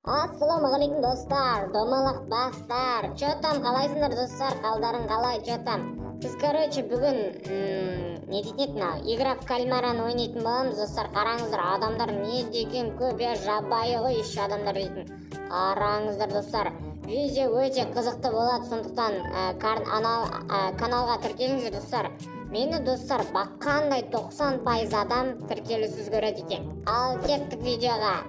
Ассалаумағалейкум, достар, домалақ бастар! Че там, қалайсыңдар, достар? Қалдарың қалай, че там? Біз, короче, бүгін не дейтін еді, мынау «Игра в кальмараны» ойнайтын боламыз, достар. Қараңыздар, адамдар не деген көп, иә, жабайы ғой еще адамдар дейтін. Қараңыздар, достар, видео өте қызықты болады, сондықтан каналға тіркеліңіздер, достар. Мені, достар, баққандай 90% адам тіркелусіз көреді екен. Ал кеттік видеоға.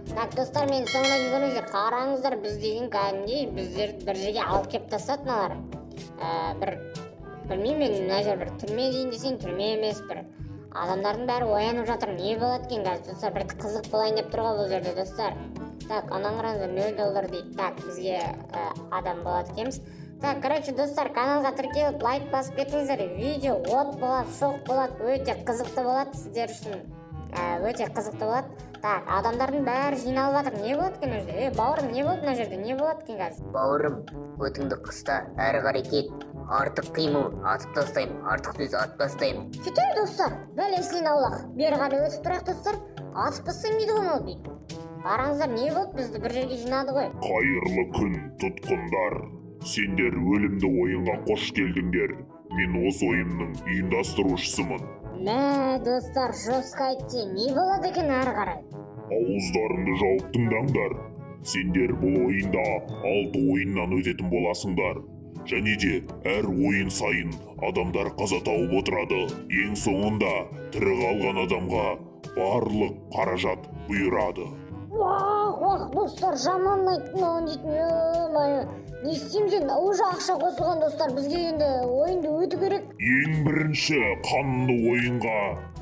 Так, достар, мені соңына дейін көріңіздер. Қараңыздар, біз деген кәдімгідей біздерді бір жерге алып келіп тастады мыналар. Бір білмеймін мен, мына жер бір түрме дейін десең, түрме емес, бір адамдардың бәрі оянып жатыр. Не болады екен қазір, достар? Бір қызық болайын деп тұр ғой бұл жерде, достар. Так, ананы қараңыздар, 0 доллар дейді. Так, бізге адам болады екенбіз. Так, короче, достар, каналға тіркеліп, лайк басып кетіңіздер. Видео от болады, шоқ болады, өте қызықты болады сіздер үшін. Өте қызықты болады. Так, адамдардың бәрі жиналып жатыр. Не болады екен мына жерде? Е, бауырым, не болды мына жерде? Не болады екен қазір? Бауырым, көтіңді қыста, әрі қарай кет. Артық қимыл, атып тастаймын, артық сөз, атып тастаймын. Кетейік, достар, бәлесінен аулақ. Бері қарай өтіп тұрайық, достар. Атып тастаймын дейді ғой мынау дейді. Қараңыздар, не болды, бізді бір жерге жинады ғой. Қайырлы күн, тұтқындар! Сендер өлімді ойынға қош келдіңдер. Мен осы ойынның ұйымдастырушысымын. Мә, достар, жестко айтты. Не болады екен әрі қарай? Ауыздарыңды жауып тыңдаңдар. Сендер бұл ойында алты ойыннан өтетін боласыңдар. Және де әр ойын сайын адамдар қаза тауып отырады. Ең соңында тірі қалған адамға барлық қаражат бұйырады. Уах, уах, достар, жаман айтты мынау дейтін. Е-мое, не істейміз енді? Уже ақша қосылған, достар, бізге енді ойынды өту керек. Ең бірінші қанды ойынға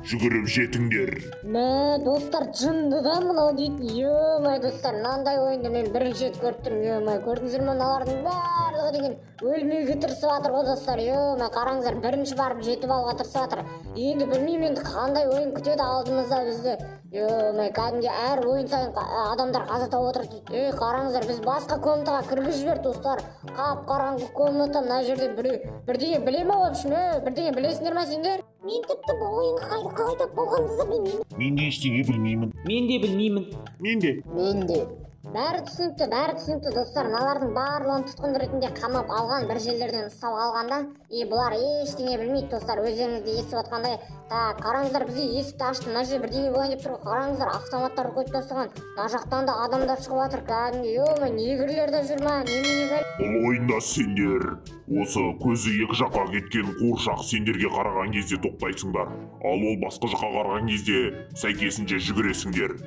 жүгіріп жетіңдер. Мә, достар, жынды да мынау дейтін. Е-мое, достар, мынандай ойынды мен бірінші рет көріп тұрмын. Е-мое, көрдіңіздер ме, мыналардың барлығы деген өлмеуге тырысып жатыр ғой, достар. Е-мое, қараңыздар, бірінші барып жетіп алуға тырысып жатыр. Енді білмеймін, енді қандай ойын күтеді алдымызда бізді. Е-мое, кәдімгідей әр ойын сайын адамдар қаза тауып отыр дейді. Ей, қараңыздар, біз басқа комнатаға кіргізіп жіберді, достар. Қап қараңғы комната. Мына жерде біреу бірдеңе біле ма, в общем? Е, бірдеңе білесіңдер ма сендер? Мен тіпті бұл ойынға қалай тап болғанымызды да білмеймін. Мен де ештеңе білмеймін. Мен де білмеймін. Мен де. Мен де. Бәрі түсінікті, бәрі түсінікті, достар. Мыналардың барлығын тұтқын ретінде қамап алған, бір жерлерден ұстап алған да, и бұлар ештеңе білмейді, достар, өздеріңіз де естіп отқандай. Так, қараңыздар, бізге есікті ашты. Мына жерде бірдеңе болайын деп тұр ғой. Қараңыздар, автоматтар қойып тастаған. Мына жақтан да адамдар шығып жатыр кәдімгі. Е, негрлер де жүр ма, немене бәле? Бұл ойында сендер осы көзі екі жаққа кеткен қуыршақ сендерге қараған кезде тоқтайсыңдар, ал ол басқа жаққа қараған кезде сәйкесінше жүгіресіңдер.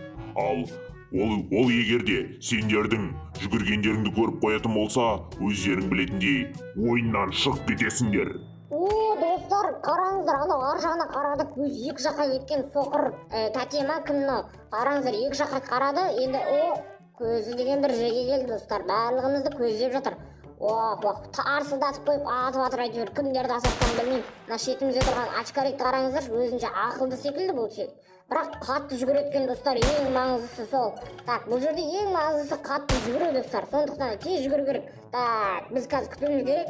Ал ол егер де сендердің жүгіргендеріңді көріп қоятын болса, өздерің білетіндей, ойыннан шығып кетесіңдер. О, достар, қараңыздар, анау ар жағына қарады, көзі екі жаққа кеткен соқыр тәте ма, кім мынау? Қараңыздар, екі жаққа қарады, енді о, көзі деген бір жерге келді, достар, барлығымызды көздеп жатыр. Ох, ох, тарсылдатып қойып атып жатыр әйтеуір, кімдерді асатқанын білмеймін. Мына шетімізде тұрған очкарикті қараңыздаршы, өзінше ақылды секілді бұл ше. Бірақ қатты жүгіреді екен, достар, ең маңыздысы сол. Так, бұл жерде ең маңыздысы қатты жүгіру, достар. Сондықтан тез жүгіру керек. Так, біз қазір күтуіміз керек.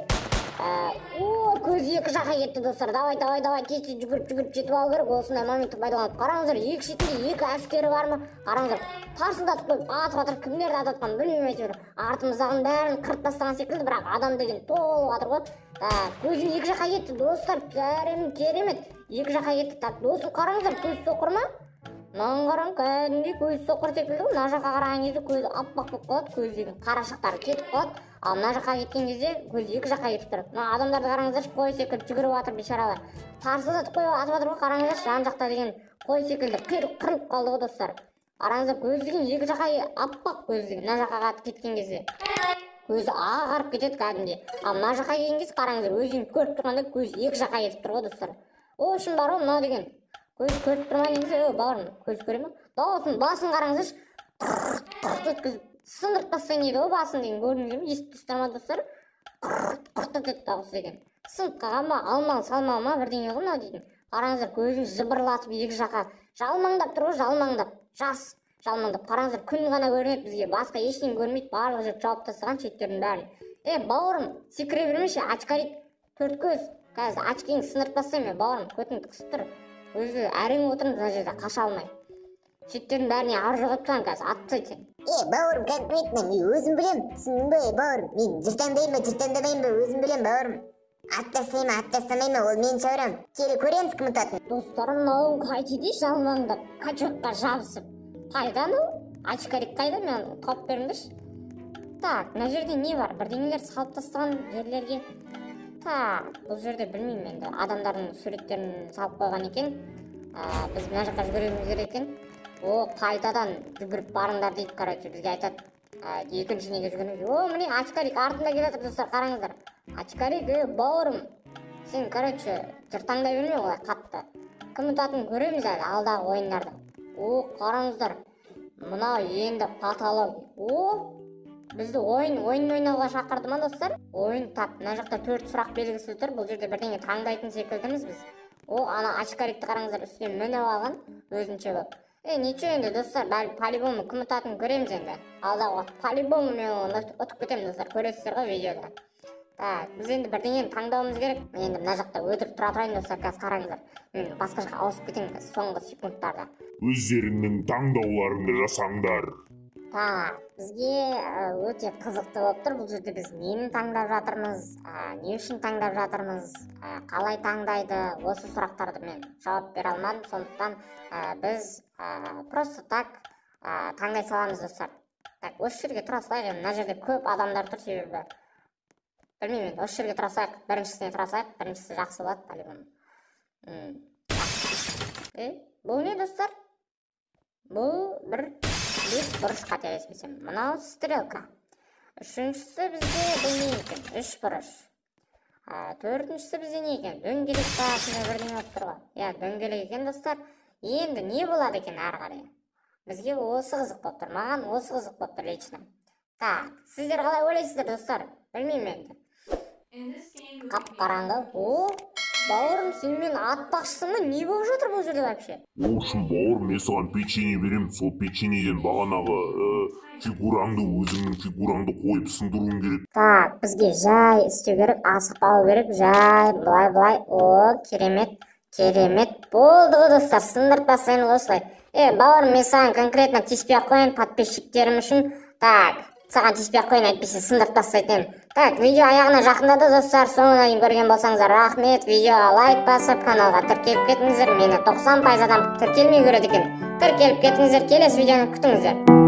О, көзі екі жаққа кетті, достар. Давай, давай, давай, тез тез жүгіріп, жүгіріп жетіп алу керек осындай моментті пайдаланып. Қараңыздар, екі шетінде екі әскері бар ма? Қараңыздар, тарсылдатып қойып атып жатыр. Кімдерді атып жатқанын білмеймін, әйтеуір артымыздағының бәрін қырып тастаған секілді, бірақ адам деген толып жатыр ғой. Так, көзім екі жаққа кетті, достар, керемет, екі жаққа кетті. Так, досым, қараңыздар, көзі соқыр ма? Мынаған қараң, кәдімгідей көзі соқыр секілді ғой. Мына жаққа қараған кезде көзі аппақ болып қалады, көзі деген қарашықтары кетіп қалады, ал мына жаққа кеткен кезде көзі екі жаққа кетіп тұрады. Мына адамдарды қараңыздаршы, қой секілді жүгіріп жатыр бейшаралар. Тарсылдатып қойып атып жатыр ғой. Қараңыздаршы, жан жақта деген қой секілді қырылып қалды ғой, достар. Қараңыздар, көзі деген екі жаққа аппақ, көзі деген мына жаққа кеткен кезде көзі ағарып кетеді кәдімгідей, ал мына жаққа келген кезде, қараңыздар, өздеріңіз көріп тұрғандай, көзі екі жаққа кетіп тұр ғой, достар. В общем, бар ғой, мынау деген көзі көріп тұр ма негізі? Е, бауырым, көзі көре ма? Дауысын, басын қараңыздаршы, қырт қырт еткізіп сындырып тастайын дейді ғой басын деген. Көрдіңіздер ме, естіп тұрсыздар ма, достар? Қырт қырт етеді дауысы деген. Сынып қалған ба, алмалы салмалы ма, бірдеңе ғой мынау дейтін. Қараңыздар, көзін жыбырлатып екі жаққа жалмаңдап тұр ғой, жалмаңдап, жас жалмаңдап. Қараңыздар, күн ғана көрінеді бізге, басқа ештеңе көрінбейді, барлық жерді жауып тастаған, шеттердің бәрін. Е, бауырым, секіре бермеші, очкарик төрт көз, қазір очкиіңді сындырып тастаймын. Е, бауырым, көтіңді қысып тұр. Өзі әрең отырмыз мына жерде, қаша алмай. Шеттердің бәріне ар жоқ етіп қазір, атып тастайды сені. Е, бауырым, конкретно мен өзім білем, түсіндің бе, бауырым? Мен жер таңдаймын ба, жер таңдамаймын ба, өзім білем, бауырым. Ат тастаймын ба, ат тастамаймын ба, ол менің шаруам. Келе көреміз кім ұтатынын. Достар, мынау қайтеді жалмаңдап, качокқа жабысып. Қайда анау? Очкарик қайда? Мен тауып беріңдерші. Так, мына жерде не бар? Бірдеңелер салып тастаған жерлерге. Так, бұл жерде білмеймін енді, адамдардың суреттерін салып қойған екен. Біз мына жаққа жүгіруіміз керек екен. О, қайтадан жүгіріп барыңдар дейді, короче, бізге айтады. Екінші неге жүгірміз? О, міне очкарик артында келе жатыр, достар, қараңыздар. Очкарик, бауырым, сен, короче, жыртаңдай берме олай қатты. Кім ұтатынын көреміз әлі алдағы ойындарда. О, қараңыздар, мынау енді потолок. О, бізді ойын ойнауға шақырды ма, достар? Ойын тап. Мына жақта 4 сұрақ белгісі тұр. Бұл жерде бірдеңе таңдайтын секілдіміз біз. О, ана очкарикті қараңыздар, үстіне мініп алған өзінше болып. Ничего енді, достар, бәрі по-любому кім ұтатынын көреміз енді. Алдағы уақыт по-любому мен оны ұтып кетемін, достар, көресіздер ғой видеода. Так, біз енді бірдеңені таңдауымыз керек. Мен енді мына жақта өтірік тұра тұрайын, достар, қазір қараңыздар. Мен басқа жаққа ауысып кетемін қазір соңғы секундтарда. Өздеріңнің таңдауларыңды жасаңдар. Так, бізге өте қызықты болып тұр. Бұл жерде біз нені таңдап жатырмыз, не үшін таңдап жатырмыз, қалай таңдайды, осы сұрақтарды мен жауап бере алмадым. Сондықтан біз просто так таңдай саламыз, достар. Так, осы жерге тұра салайық. Енді мына жерде көп адамдар тұр, себебі білмеймін енді, осы жерге тұра салайық, біріншісіне тұра салайық, біріншісі жақсы болады по-любому. Бұл не, достар? Бұл бір 5 бұрыш, қателеспесем. Мынау стрелка. Үшіншісі бізде бұл не екен? 3 бұрыш. Төртіншісі бізде не екен? Дөңгелек па, сондай бірдеңе болып тұр ғой. Иә, дөңгелек екен, достар. Енді не болады екен ары қарай? Бізге осы қызық болып тұр. Маған осы қызық болып тұр лично. Так, сіздер қалай ойлайсыздар, достар? Білмеймін енді. Қап-қараңғы. О, бауырым, сен мені атпақшысың ба? Не болып жатыр бұл жерде вообще? В общем, бауырым, мен саған печенье беремін. Сол печеньеден бағанағы фигураңды, өзіңнің фигураңды қойып сындыруың керек. Так, бізге жай істеу керек, асықпау керек, жай, былай-былай. О, керемет, керемет. Болды ғой, достар, сындырып тастаймыз осылай. Бауырым, мен саған конкретно тиіспей ақ қояйын, подписчиктерім үшін. Так, саған тиіспей ақ қояйын, әйтпесе сындырып тастайтын едім. Так, видео аяғына жақындады, достар. Соңына дейін көрген болсаңыздар, рахмет. Видеоға лайк басып, каналға тіркеліп кетіңіздер. Мені 90% адам тіркелмей көреді екен. Тіркеліп кетіңіздер, келесі видеоны күтіңіздер.